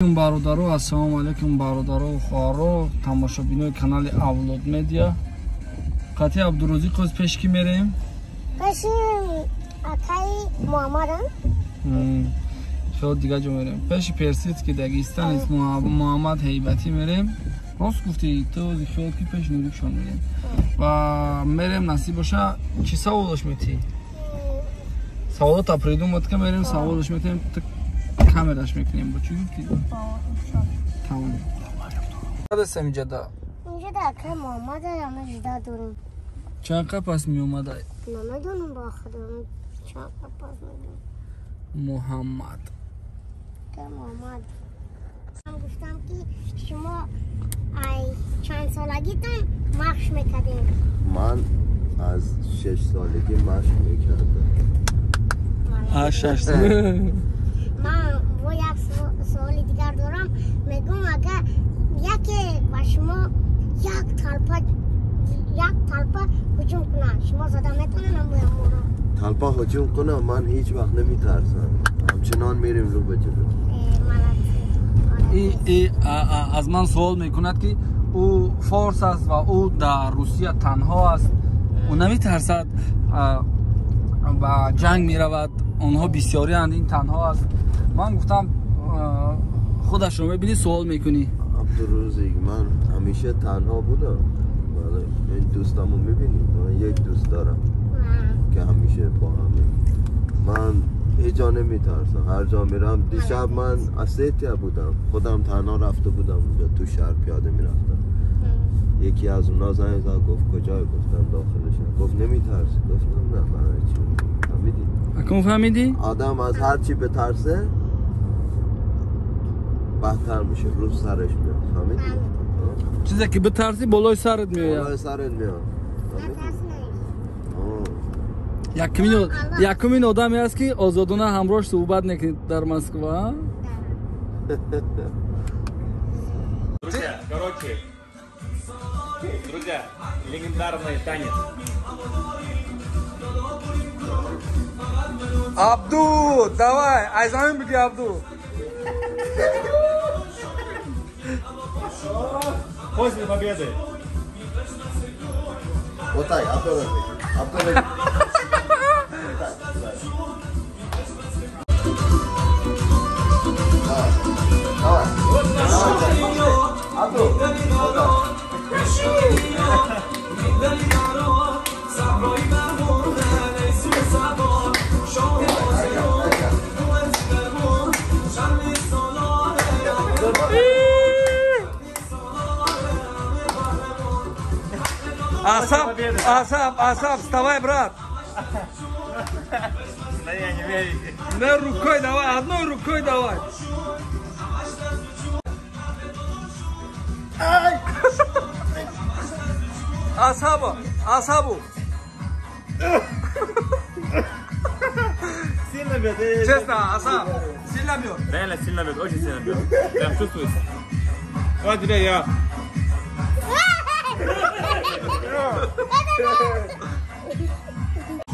Бародаро, ассалому алайкум, бародаро, хоҳаро, тамошобинои канали Авлод Медиа. Қатъи Абдурозиқ ҳоз пеш ки мерем? Пеши акаи Муҳаммадам. Хел дига ҷо мерем. Пеши Персидский Дагестанец Муҳаммад Ҳейбатӣ мерем. Рост гуфтӣ, ту хиёл ки пеш Нурикшон мерем. Ва мерем, насиб боша, чӣ саволаш метӣ? Саволота придумат ка мерем, саволаш метем, камераш мекунем. Бо чӣ гуфтӣ? Тамом. Кадастам инҷада? Инҷада акаи Муҳаммад ама жда дорем. Чанд қа пас меомада? Намедонам, ба худо, чанд қа пас меомада. Муҳаммад. Акаи Муҳаммад. Ман гуфтам ки шумо ай чанд солагитон машқ мекардем? Ман аз 6 солагӣ машқ мекардам. Аз 6 солагӣ? Ман бо як суоли дигар дорам. Мегӯм, агар яке ба шумо як талпа ҳуҷум кунад, шумо зада метавонед аморо? Талпа ҳуҷум кунам, ман ҳеҷ вақт намитарсам. Ҳамчунон мерем рӯ ба ҷило. Аз ман суол мекунад ки ӯ форс аст ва ӯ дар Русия танҳо аст. Ӯ намитарсад, ба ҷанг меравад, онҳо бисёрианд, ин танҳо аст. Ман гуфтам, худашро мебинӣ, суол мекунӣ. Абдурозиқ, ман ҳамеша танҳо будам. Ин дӯстамро мебинӣ, ман як дӯст дорам ки ҳамеша бо ҳамем. Ман ҳеҷ ҷо намитарсам, ҳар ҷо мерам. Дишаб ман Осетия будам, худам танҳо рафта будам онҷо, ту шаҳр пиёда мерафтам. Яке аз онҳо занг зад, гуфт куҷое? Гуфтам дохили шаҳр. Гуфт намитарсӣ? Гуфтам не, барои чӣ? Фаҳмидӣ? Акун фаҳмидӣ? Одам аз ҳар чӣ битарсе бадтар мешавад, рӯз сараш меояд. Фаҳмидӣ? Чизе ки битарсӣ болои сарат меояд. Болои сарат меояд. Якумин одаме аст ки озодона ҳамроҳш суҳбат мекунед дар Москва. Друзья, короче, друзья, легендарный танец. Абду, давай, айзамин биги, Абду. После победы. Вот так, Абду, Абду. Давай. Абду. Вот так. Асап, Асап, Асап, вставай, брат. Да я не верю. Не рукой давай, одной рукой давай. Асабу, Асабу. Сильно бьет. Честно, Асаб, сильно бьет. Реально сильно бьет, очень сильно бьет. Прям чувствуется. Вот тебе я.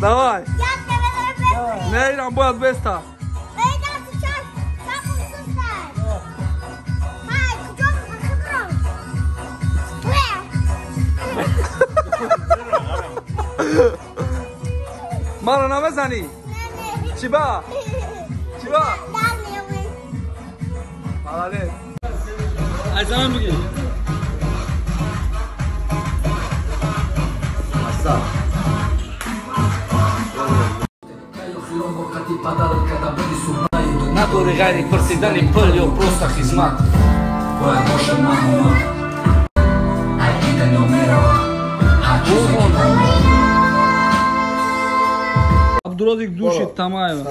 Давай. Не, нам будет беста. Маро намезанӣ? Чиба? Чиба? Молодец. Айзамин биги. Надори ғайри пурсидани пул ё просто хизмат. Бояд бошад маҳомат. Ай дидан ё мерава ҳар чизе ки. Абдурозиқ душит Тамаева.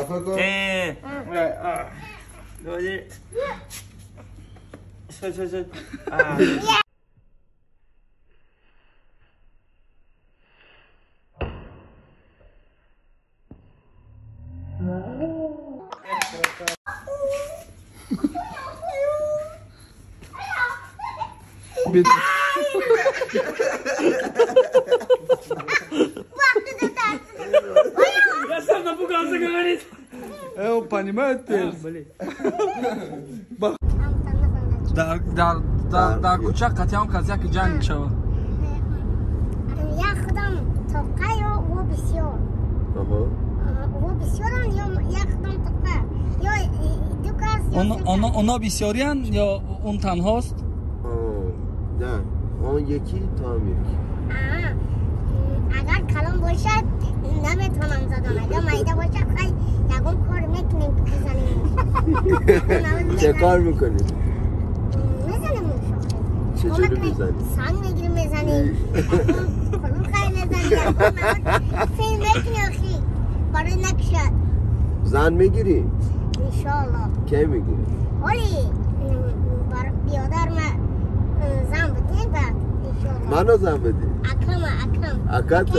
Я сам напугался говорить. Он понимает. Блин. дар дар дар дар кӯча қатъиан кас як ҷанг шавад. Як худам тоқа ё ӯ бисёр? Ӯ бисёранд ё як худам тоқа? Ё ду кас ё се кас? Оно бисёриянд ё он танҳост? Не, он яки то ҳам яки. Агар калон бошад наметавонам задан, агар майда бошад хай ягон кор мекунем ки бизанем. Чه کار میکنی؟ میزنیم. چجوری میزنی؟ سنگ میگیریم میزنیم، کلون خیلی میزنیم، فیلم میکنی آخی برای نکشد. زن میگیری؟ انشالله. کی میگیری؟ ولی بیادر من زن بدیم بعد انشالله. منو زن بدی؟ اکم اکم. اکت؟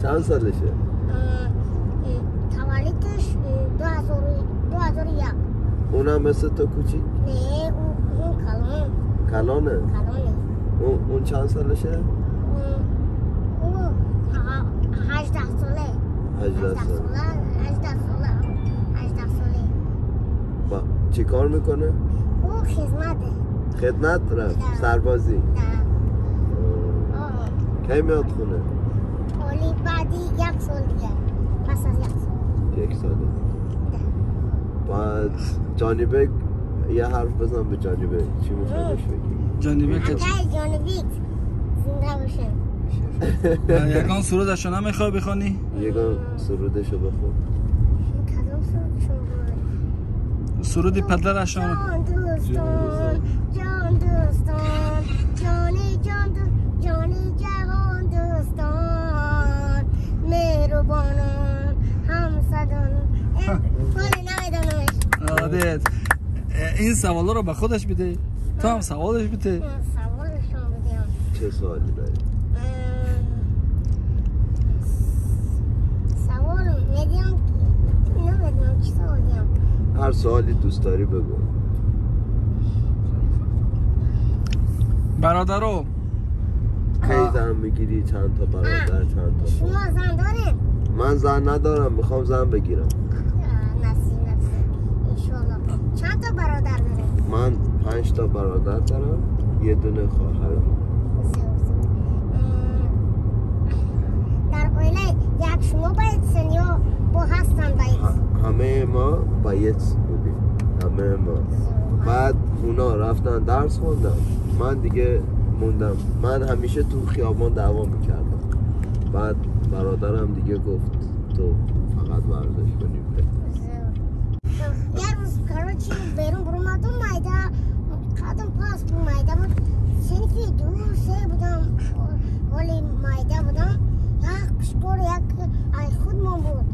چند سالشه؟ تولدش 2001. اونم مثل تو کوچیک؟ نه اون کلان. کلانه؟ کلانه. اون چند سالشه؟ اون 18 ساله. 18 ساله. 18 ساله. 18 ساله. با چی کار میکنه؟ او خدمته. خدمت رفت؟ سربازی؟ نه. کی میاد خونه؟ ولی بعدی یک سال دیگه. پس از یک سال. یک ساله. بعد جانبک یه حرف بزن به جانبک. چی میخوای بهش بگی؟ جانبک چی؟ جانبک زنده باشه. یکان سرودشو نمیخوای بخوانی؟ یکان سرودشو بخون. کدوم سرودشو بخون؟ سرود پدرشون. جان دوستان، جان دوستان، جانی جان جانی جهان دوستان، مهربانان همسدان. ولی نمیدونمش. عادت این سوالا رو به خودش بده، تو هم سوالش بده. سوالشون بدیم. چه سوالی داری؟ سوال میدیم نمیدونم چی سوالیم. هر سوالی دوست داری بگو. برادرو کی زن میگیری؟ چند تا برادر؟ چند تا؟ شما زن دارین؟ من زن ندارم، میخوام زن بگیرم. نصیب نصیب انشالله. چند تا برادر دارین؟ من 5 تا برادر دارم، یه دونه خواهرم. در عائله یک شما باید سن یا با هستن باید؟ همه ما باید بودیم، همه ما. بعد اونا رفتن درس خوندن، من دیگه موندم. من همیشه تو خیابان دعوا میکردم. بعد برادرم دیگه گفت تو فقط ورزش کنی. یه روز کارچی بیرون برومدم، مایده قدم پاس بود، مایده بود. سنفی 2 3 بودم، ولی مایده بودم. یک کشکور یک ای خودمان بود.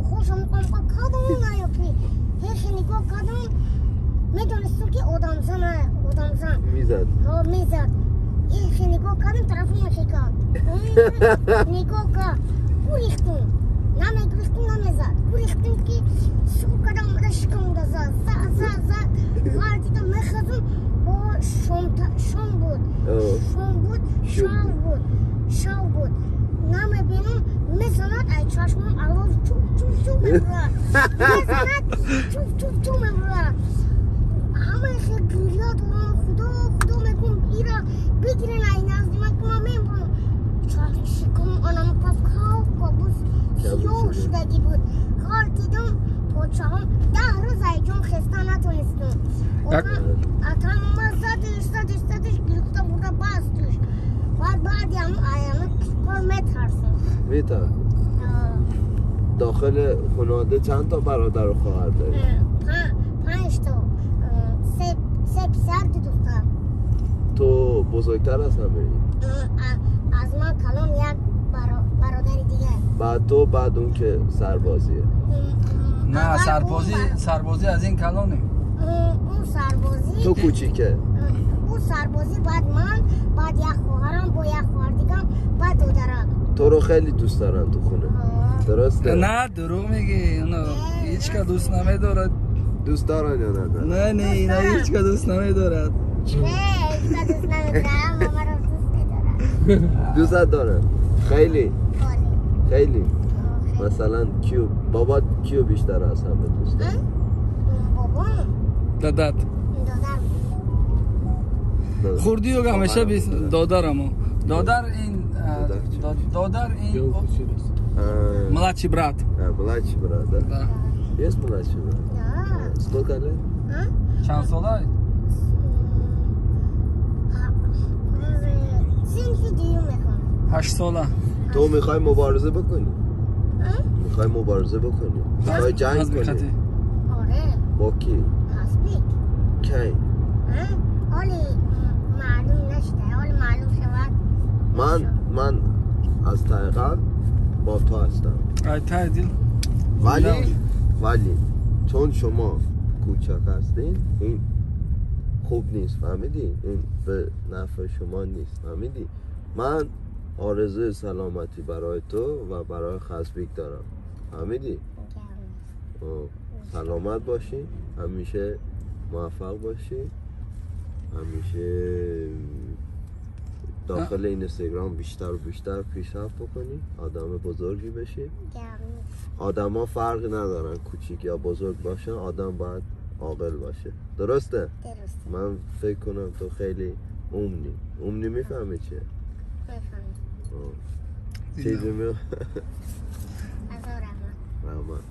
خوشم قم کدوم نیاکی. هیچ نگاه کدوم میدونستم که آدم زنه، آدم زن میزد. ها میزد. هیچ نگاه کردم طرفم شکار. نگاه کرد گریختم. نمیگریختم نمیزد. گریختم که شروع کردم رشکم زد زد زد زد. غالطیدم میخزم با شام بود. شام بود، شام بود، شام بود. نمیبینم میزند ای چشمم الان چوب چوب چوب میبرد. میزند چوب چوب چوب میبرد. همه خیلی گریه دارم. خدا خدا میگم ایرا بگیرن ای نزدی من که من میبرم. شکم آنم پاپ کابوس سیاه شدگی بود. غالطیدم پاچه‌ام 10 روز ای جون خسته نتونستم. اتم اومد زدش زدش زدش گرفته برده بستش. بعد بعدی هم ایامه کار میترسم. میترسم. داخل خانواده چند تا برادر و خواهر داری؟ 5 تا. 3 پسر 2 دختر. تو بزرگتر از همه ای؟ از من کلان یک برادر دیگه. بعد تو، بعد اون که سربازیه. نه سربازی از این کلانه. اون سربازی تو کوچیکه. اون سربازی بعد من، بعد یک خواهرم با یک خواهر دیگم، بعد دادرم. تو رو خیلی دوست دارن تو خونه. درسته؟ نه دروغ میگی، اونا هیچ که دوست نمیدارد. دوست دارن یا ندارن؟ نه نه اینا هیچ که دوست نمیدارد. نه هیچ که دوست نمیدارم، ماما رو دوست ندارم. دوست دارن خیلی خیلی. مثلا کیو بابا کیو بیشتر از همه دوست داره؟ بابام. دادت. دادم. Хурдӣ ҳамеша додарамо. Додар ин додар ин младший брат. Младший брат, да? Да. Есть младший брат? Да. Сколько лет? Чанд сола? Синфи дуюм мехонам. 8 сола. تو میخوای مبارزه بکنی؟ میخوای مبارزه بکنی؟ میخوای جنگ کنی؟ آره. با کی؟ حسبیک. کی؟ حالی معلوم نشده. حالی معلوم شود. من از ته قلب با تو هستم. ای ته دل. ولی چون شما کوچک هستین این خوب نیست، فهمیدی؟ این به نفع شما نیست، فهمیدی؟ من آرزوی سلامتی برای تو و برای خسبیک دارم، فهمیدی؟ سلامت باشی، همیشه موفق باشی، همیشه داخل اینستاگرام بیشتر و بیشتر پیشرفت بکنی، آدم بزرگی بشی. آدما فرق ندارن کوچیک یا بزرگ باشن، آدم باید عاقل باشه. درسته؟ درسته. من فکر کنم تو خیلی اومنی. اومنی میفهمی چیه؟ میفهمی. چیزی می رحمت. رحمت.